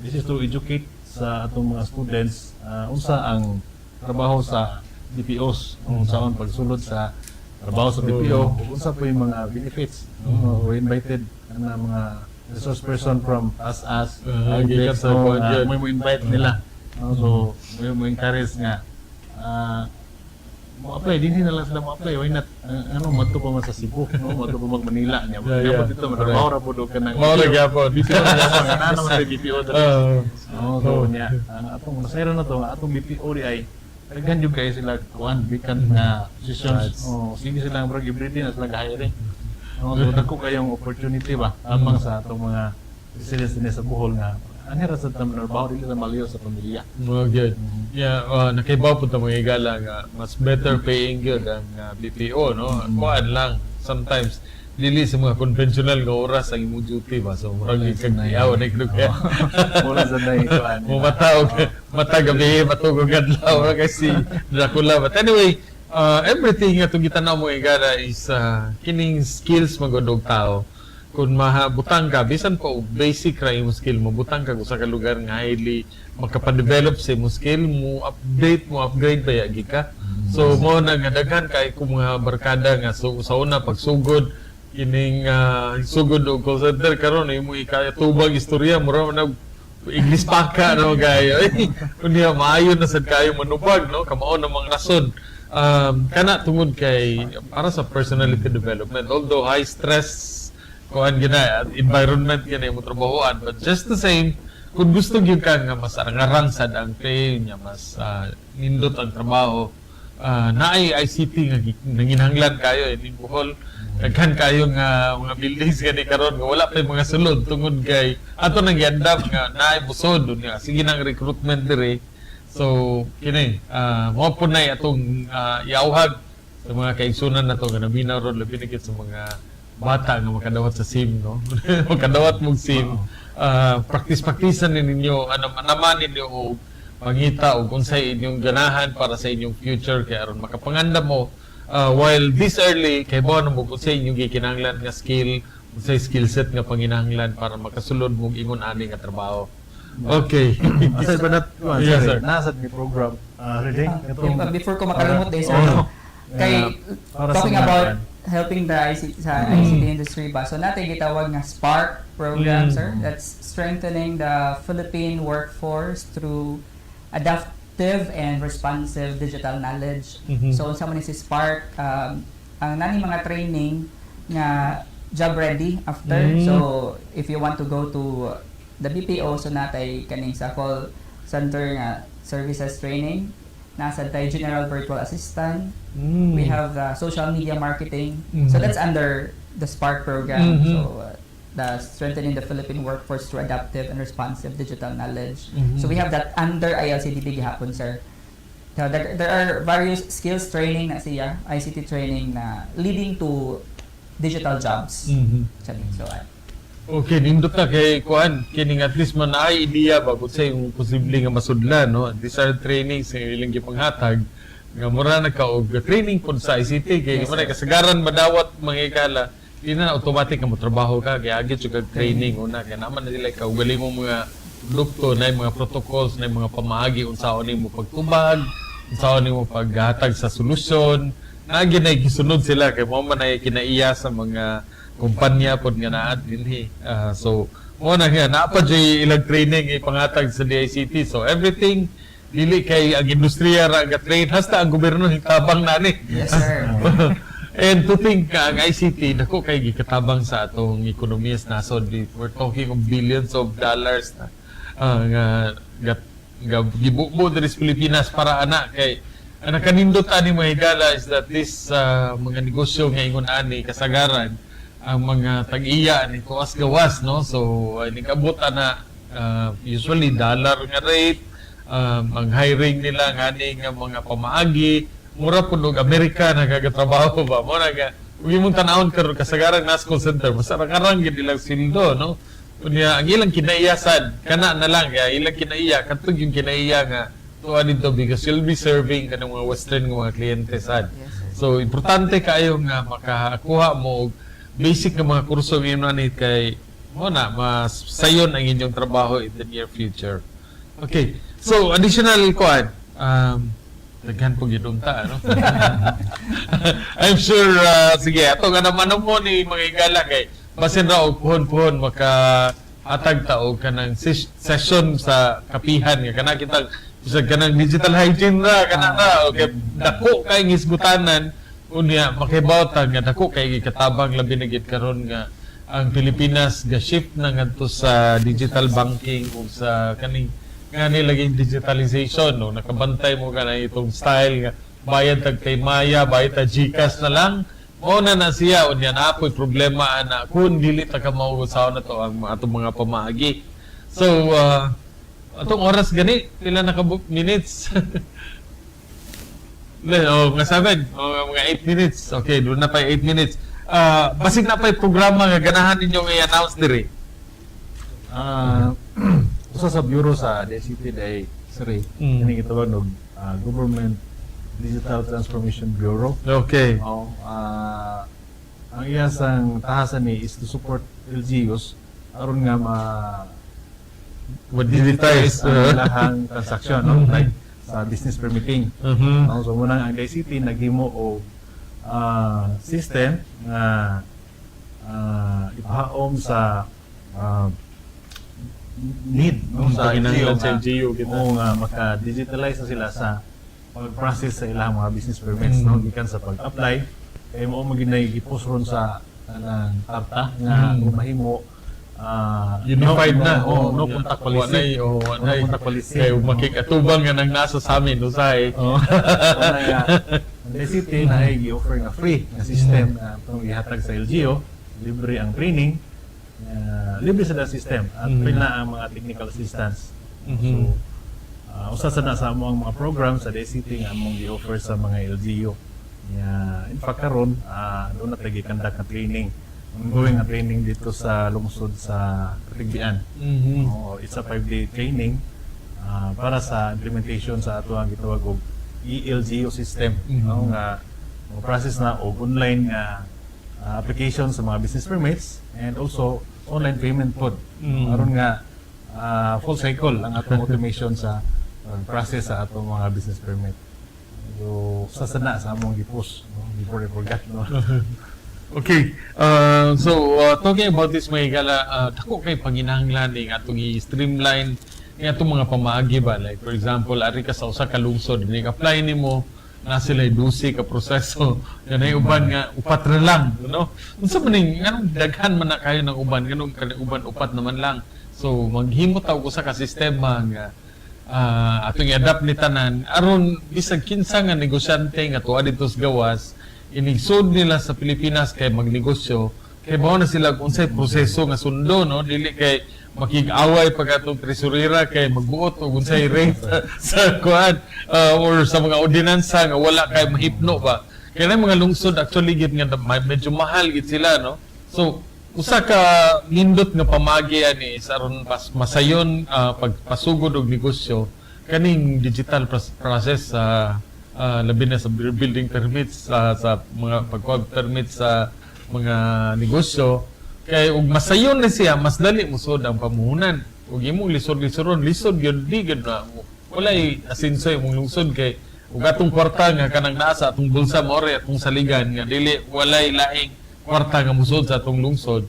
this is to educate sa atong mga students unsa ang trabaho sa BPOs, unsaon pagsulod sa trabaho sa BPO, ug unsa po yung mga benefits, no? We invited ang mga resource person from us Gikan sa kuan yun. Mo invite nila, no? So mo encourage nga mo apply din na lang sila mo apply. Why not? Ano madto pa man sa Cebu, no, madto pa mag Manila niya, dito matrabaho ra pud og kanang Mao ra gyapon. BPO na gyapon, nga naa naman sa BPO diri. No, so niya ang atong nasayran na to, ang atong BPO di ay daghan jud kayo sila kuan vacant nga positions. Oh, sige sila murag everyday na sila hiring, no? So dagko kayong opportunity ba amang sa atong mga residents dinhi sa Bohol nga ani ra sa trabaho, dili sa maliyo sa pamilya. Mo gyud. Yeah, nakaibaw pud ta, mga higala, nga mas better paying gyud ang BPO, no. Kuan lang, sometimes dili sa mga conventional nga oras ang imong duty ba. So murag kag yaw na kaya. Wala sa nay kuan. Mo mata og mata gabi, matugog adlaw ra kay si Dracula. But anyway, everything nga itong gitanaw mo, higala, is kining skills magud og tao. Kung mahabutang ka, bisan pa og basic ra imong skill mo, butang ka usa ka lugar nga highly makapa-develop sa imong skill mo, update mo, upgrade ba yagi ka. So mo na nga daghan kay ko mga barkada nga so, sa una pagsugod kining sugod og call center, karon imo ikatubag istorya, mura man nag English paka, no, gayo. Eh, unya maayo na sad kayo manubag, no, kamao na mga rason. Kana tungod kay para sa personality development, although high stress kuan gina environment gina imong trabahoan, but just the same, kung gusto gyud ka nga mas arangarang sad ang pay niya, mas nindot ang trabaho, naay ICT nga nanginahanglan kayo in Bohol. Daghan kayo nga mga buildings gani karon nga wala pa yung mga sulod tungod kay ato nang giandam nga naay busod unya sige nang recruitment dire. So kini mao po nay atong iawhag sa mga kaigsunan nato nga naminaw ron, labi na gyud sa mga bata nga makadawat sa SIM, no, makadawat mong SIM, practice practicean ni ninyo, ano naman ninyo og pangita og unsay inyong ganahan para sa inyong future kay aron makapanganda mo while this early kay mo mo kung unsay inyong gikinahanglan nga skill, unsay skill set nga panginahanglan para makasulod mo ingon ani nga trabaho. Okay. Aside pa nat, Yes, sir. Nasa ni program. Ready? Before ko makalimot eh, sir, Oh. no? Kay, Para sa talking mga about kuan. helping the ICT, sa ICT industry ba. So natin gitawag nga SPARK program, sir. That's strengthening the Philippine workforce through adaptive and responsive digital knowledge. So unsa man ni si SPARK, ang nani mga training nga job ready after. So if you want to go to the BPO, so natay kaning sa call center nga services training, nasa tay general virtual assistant. We have the social media marketing. So that's under the SPARK program. So the strengthening the Philippine workforce through adaptive and responsive digital knowledge. So we have that under ILCDB gihapon, sir. So there are various skills training na siya, ICT training na leading to digital jobs. Actually. So, Okay, nindot na kay kuan kining at least man ay idea ba kung sa yung posible nga masudlan, no? These are trainings nga ilang gipanghatag nga mura na ka og training pud sa ICT kay mo na kasagaran madawat mga higala, di na automatic nga motrabaho ka kay agi jud kag training una kay naman na sila kaugalingong mga produkto na mga protocols na mga pamaagi unsaon nimo pagtubag, unsaon nimo paghatag sa solusyon na ginay gisunod sila kay mao man ay kinaiya sa mga kumpanya pod nga naa dinhi. So mo na nga naa pa jud ilang training ipangatag sa DICT. So everything, dili kay ang industriya ra ga train, hasta ang gobyerno hitabang na ni. Yes, sir. And to think nga ang ICT dako kay gikatabang sa atong ekonomiya sa nasod. We're talking of billions of dollars na nga ga gibubo diri sa Pilipinas para ana kay ang nakanindot ani, mga higala, is that this mga negosyo nga ingon ani, kasagaran ang mga tag-iya ni tuas gawas, no? So ay nigabot ana usually dollar nga rate ang hiring nila ngani nga mga pamaagi, mura pud og Amerika nagagatrabaho ba mo na nga ug imong tan-awon karon, kasagaran nas call center basta karang gid ilang sweldo, no? Unya ang ilang kinaiya sad kana na lang kaya ilang kinaiya katong yung kinaiya nga tuwa dito because you'll be serving kanang mga western nga mga kliyente sad. Yes, sir. So importante kaayo nga makakuha mo og basic nga mga kurso ngayon ani kay mo na mas sayon ang inyong trabaho in the near future. Okay. So additional kuan daghan po gyud unta, ano? I'm sure sige, ato nga naman mo ni mga higala kay basin ra og puhon-puhon maka atag ta og kanang session sa kapihan nga kana kitang bisag kanang digital hygiene ra kana ra, okay, dako kay hisgutanan. Unya makibaw ta nga dako kay gikatabang, labi na gid karon nga ang Pilipinas ga shift na ngadto sa digital banking ug sa kaning nga nilaging digitalization, no? Nakabantay mo kana itong style nga bayad tag Maya, bayad tag GCash na lang mao na na siya. Unya naa po'y problema ana kung dili ta ka mausaw na to ang atong mga pamaagi. So atong oras gani, pila na ka minutes? Le, oh, mga 7, oh, mga 8 minutes. Okay, doon na pa 8 minutes. Basig na pa yung programa nga ganahan ninyong i-announce diri. Usa sa bureau sa DICT day, sir, kini gitawag og Government Digital Transformation Bureau. Oo, ang iya sang tahasan ni is to support LGUs aron nga ma Ma-digitize ang ilahang transaction, no, like sa business permitting. No, so muna ang DICT naghimo og system nga ipahaom sa need, no, sa Panginahanglan LGU sa LGU kita. Oo nga maka-digitalize na sila sa pag-process sa ilang mga business permits, no, gikan sa pag-apply kay mao man gyud gipost ron sa kanang tarta nga kung mahimo Unified no, na. No, no contact policy. Walay, oh, walay. No contact policy. Kay makikatubang nga nang nasa sa amin, usahay. Oo. Wala nga. Ang DICT na ay gi-offer nga free nga system na itong gihatag sa LGU, libre ang training, libre sa system at free na ang mga technical assistance. So, usa sa na sa among mga program sa DICT nga among gi-offer sa mga LGU. Yeah, in fact karon, doon na tayo gi-conduct na training. Ongoing nga training dito sa lungsod sa Catigbian. Oo, it's a 5-day training para sa implementation sa ato ang gitawag og E ELGU system, no, nga mo process na og online nga application sa mga business permits and also online payment pod. Aron nga full cycle ang atong automation sa process sa atong mga business permit. So, sa sana sa among gipus, no, before I forgot, no. Okay. So, talking about this, mga higala, dako kay panginahanglan ning atong i-streamline ning atong mga pamaagi ba. Like, for example, ari ka sa usa ka lungsod, ning apply nimo na sila 12 ka proseso. Yan ay uban nga upat ra lang, no? Unsa man ning nganong daghan man na kayo ng uban, nganong kanang uban upat naman lang? So, maghimo ta og usa ka sistema nga atong i-adapt ni tanan aron bisag kinsa nga negosyante nga tuwa dito sa gawas, inigsud nila sa Pilipinas kay magnegosyo, kay mao na sila kung unsay proseso nga sundo, no? Dili kay makig-away pag atong tresurera kay magbuot og unsay rate sa kuan or sa mga ordinansa nga wala kay mahipno ba. Kaya na mga lungsod actually gid nga medyo mahal gid sila, no? So usa ka nindot nga pamagi ani sa aron pas masayon pagpasugod og negosyo kaning digital process sa labi na sa building permits, sa mga pagkuha permits sa mga negosyo, kay ug masayon na siya, mas dali musod ang pamuhunan. Ug imong lisod-lisoron, lisod gyud, di gyud na walay asinso imong lungsod, kay ug atong kwarta nga kanang naa sa atong bulsa mao ray atong saligan, nga dili walay laing kwarta nga musod sa atong lungsod,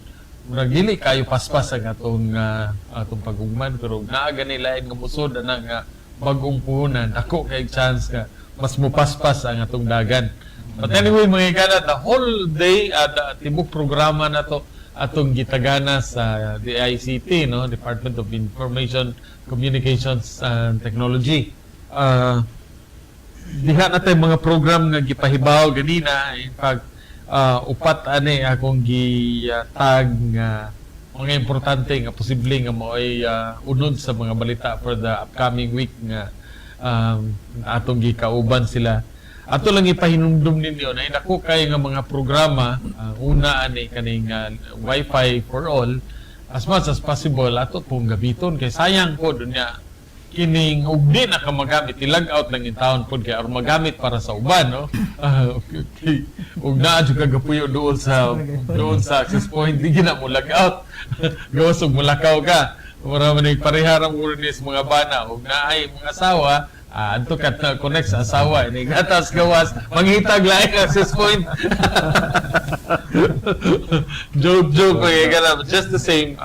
murag dili kayo paspas ang atong pagugman. Pero ug naa gani lain nga musod ana nga bag-ong puhunan, dako kay chance nga mas mupaspas ang atong dagan. But anyway, mga higala, the whole day, tibok programa na to atong gitagana sa DICT, no, Department of Information, Communications and Technology. Diha na tayo mga program nga gipahibaw ganina. In fact, upat ani akong gi-tag nga mga importante nga posible nga mao'y unod sa mga balita for the upcoming week nga atong gikauban sila. Ato lang ipahinumdum ninyo na dako kay nga mga programa. Una ani kaning Wi-Fi for all. As much as possible ato pong gamiton kay sayang po dunya kining ug di na ka magamit, i-log out lang in town pod kay aron magamit para sa uban, no? Okay. Ug naa jud ka gapuyo doon sa access point, di gina mo log out, gawas og mulakaw ka. Mura man ni parehara mo ni sa mga bana ug naay mga asawa, adto ka na connect sa asawa ini gatas, gawas mangitag lain access point. Joke joke, okay ka. Just the same,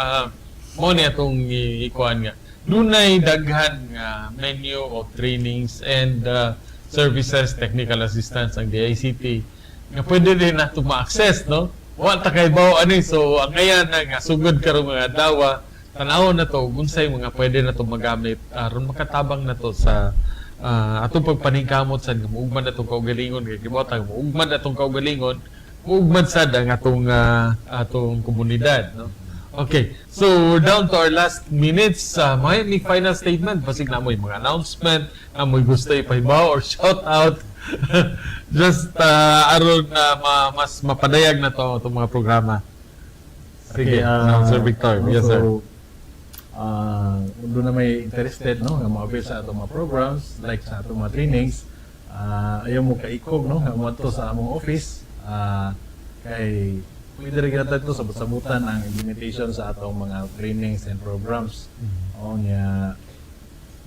mo ni atong ikuan nga dunay daghan nga menu of trainings and services, technical assistance ang DICT nga pwede din nato ma-access, no? Wa ta kay bawo ani. So ang ngayan na nga sugod karong mga adlaw, tan-awon na to unsay mga pwede na to magamit aron makatabang na to sa atong pagpaningkamot sad nga muugmad atong kaugalingon, kay kibot ang muugmad atong kaugalingon, muugmad sad ang atong komunidad, no? Okay, so we're down to our last minutes. May final statement. Basig na mo yung mga announcement, na mo gusto ipahibaw or shout out. Just aron na mas mapadayag na to itong mga programa. Sige, Okay, Sir Victor. Yes, sir. So, kung doon na may interested, no, nga mo-avail sa atong mga programs, like sa atong mga trainings, ayaw mo kaikog, no, nga moadto sa among office, kay pwede rin kita ito sabot-sabutan ang implementation sa atong mga trainings and programs. O niya,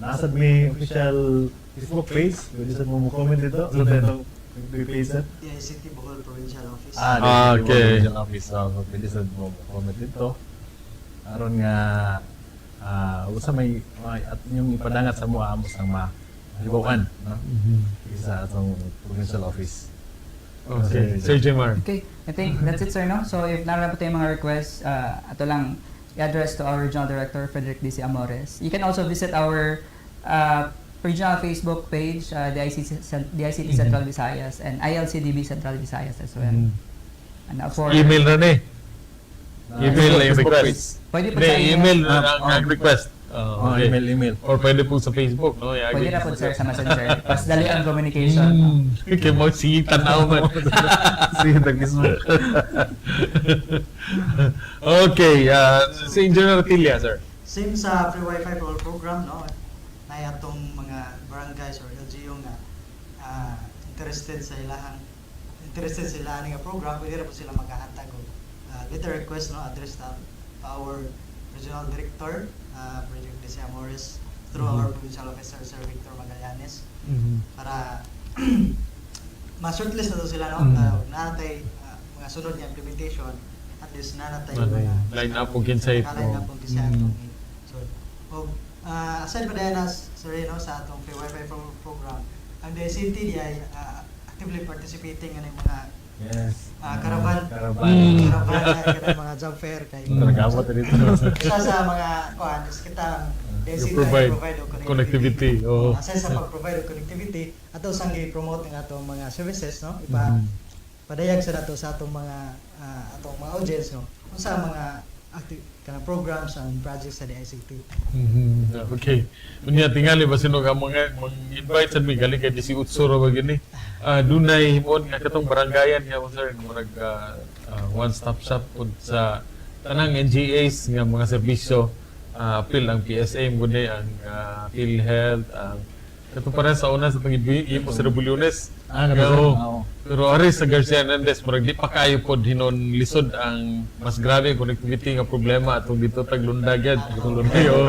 nasa may official Facebook page, pwede sa mo mo-comment dito, sa itong page, sir. DICT Bohol Provincial Office. Ah, Ah, okay. Provincial Office. So, pwede sa mo comment dito. Aron nga usa may at yung ipadangat sa mo amo sang mahibaw-an, no? Isa atong provincial office. Okay, Sir Jemar. Okay, I think that's it, sir, no? So if naroon po tayong mga requests, ato lang i-address to our Regional Director, Frederick D.C. Amores. You can also visit our regional Facebook page, the ICT Central Visayas and ILCDB Central Visayas as well. And for Email na ni. Email na yung Facebook request. Pwede po Hindi, sa email. email na Ah, ang request. Oh, Oh, okay. email, email. Or pwede po sa Facebook, no? Yeah, Pwede na po, sir, sa Messenger. Mas dali ang communication. Kay mo sige tanaw man. Sige, tag Facebook. Okay, si Engineer Tilia, sir. Same sa free wifi for all program, no? Na atong mga barangays or LGU nga interested sa ilahan nga program, pwede ra po sila maghahatag og letter request, no, address na to our regional director, Frederick De Amores, through our provincial officer, Sir Victor Magallanes, para ma-shortlist na to sila, no? Naa tay mga sunod nga implementation, at least naa natay Nanay, mga line up kung kinsay line up kung kinsay atong so og aside pa diay na, sir, no, sa atong free wifi program, ang DICT di ay actively participating ng mga caravan. Caravan. Caravan ay kanang mga job fair kay Nagabot na dito. isa sa mga kuan is kita ang DICT You ay provide provide og connectivity. Oo. Aside sa pag-provide og connectivity, ato sang gi-promote ang atong mga services, no, ipa padayag sa nato sa atong mga audience, no, unsa ang mga kanang programs and projects sa DICT. Okay. Unya tingali ba sino ka mga mag-invite sad mi gali kay 18 ra ba gini. Dunay himuon nga katong barangayan nga mo, sir, nga murag one stop shop pud sa tanang NGAs nga mga serbisyo, apil ang PSA mo gud ang PhilHealth, ang katong para sa una sa itong imo sa Rebulyones. Ah, kato, sir. Oo. Oo. Pero ari sa Garcia Hernandez, murag di pa kayo pod hinon lisod ang mas grabe ang connectivity nga problema atong dito tag Lundag yan. Oo.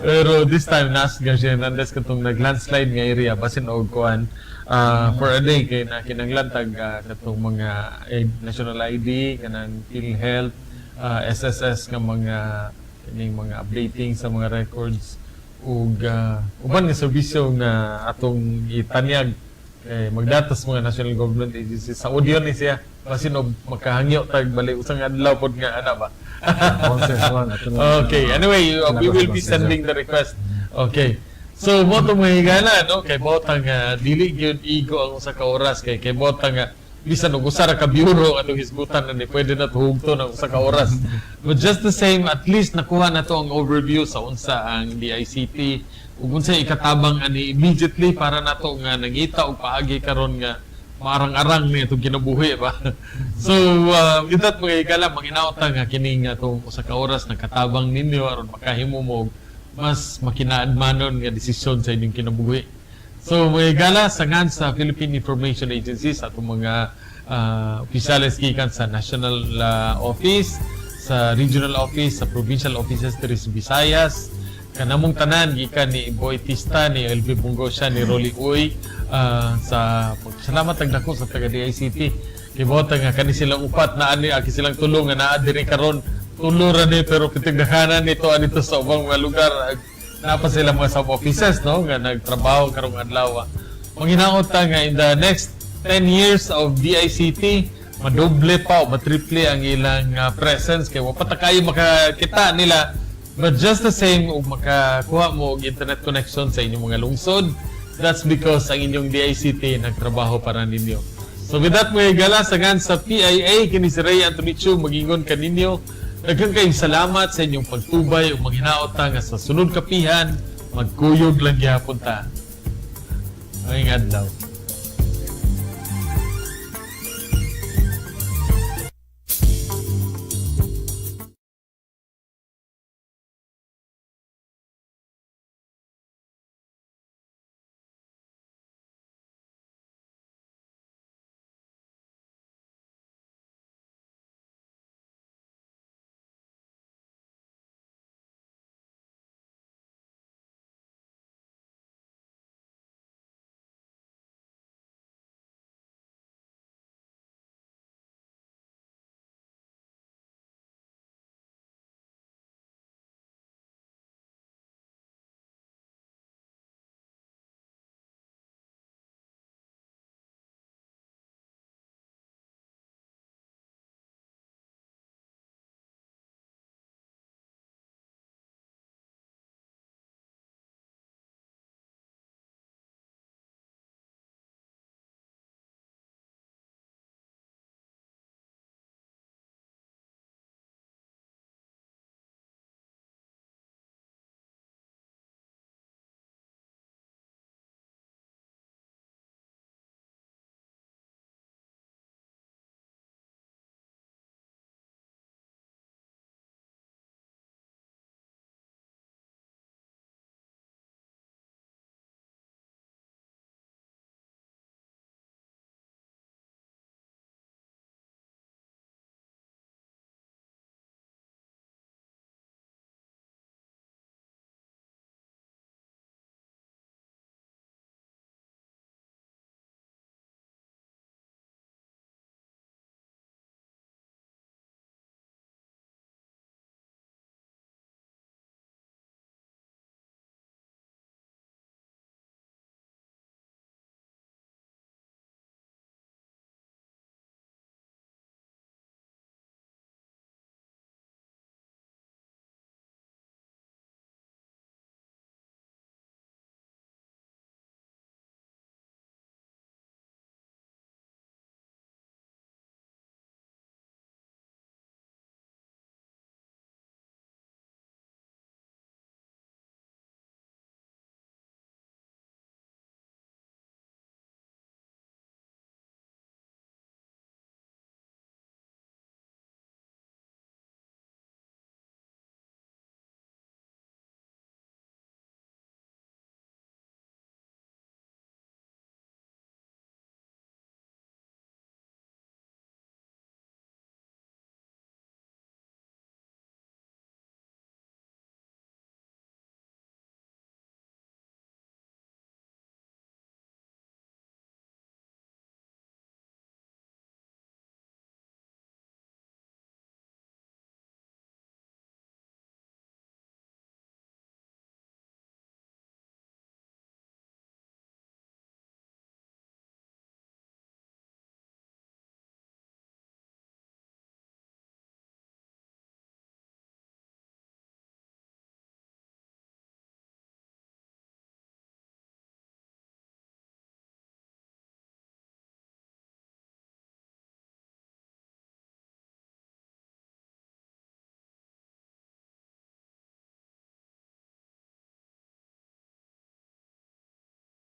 Pero this time nas Garcia Hernandez katong nag-landslide nga area, basin og kuan for a day kay na kinanglan tag katong mga national ID, kanang PhilHealth, SSS nga mga kining mga updating sa mga records ug uban nga serbisyo nga atong itanyag kay magdatos mga national government agencies sa audio ni siya, basin og makahangyo tag bali usang adlaw pod nga ana ba. Consensus lang, ato lang. Okay, anyway, we will be sending the request. Okay. So, mo to, mga higala, no? Kay botang dili gyud igo ang usa ka oras kay kay botang nga bisan og usa ra ka bureau atong hisgutan na ni pwede na tuhugto ng usa ka oras. But just the same, at least nakuha na to ang overview sa unsa ang DICT ug unsay ikatabang ani immediately para nato nga nangita og paagi karon nga maarang-arang ni itong kinabuhi ba. So, with that, mga higala, manghinaot nga kining atong usa ka oras nakatabang ninyo aron makahimo mo og mas makinaadmanon nga desisyon sa inyong kinabuhi. So, mga higala, sangan sa Philippine Information Agency, sa atong mga opisyales gikan sa National Office, sa Regional Office, sa Provincial Offices diri sa Visayas, kanamong tanan gikan ni Boy Tista, ni LB Bungosya, ni Rolly Uy, sa salamat tag dako sa taga DICT. Kay buot nga kani silang upat na ani aki silang tulong nga naa diri karon, tulo ra ni pero pitigdakanan nito anito sa ubang mga lugar. Naa pa sila mga sub offices, no, nga nagtrabaho karong adlaw. Manghinaot ta nga in the next 10 years of DICT, madoble pa o matriple ang ilang presence kay wa pa ta kayo makakita nila. But just the same, ug makakuha mo og internet connection sa inyong mga lungsod, that's because ang inyong DICT nagtrabaho para ninyo. So with that, mga higala, sagan sa PIA, kini si Ray Antonio magingon kaninyo. Daghang kayong salamat sa inyong pagtubay ug manghinaot ta nga sa sunod kapihan, magkuyog lang gyapon ta. Maayong adlaw.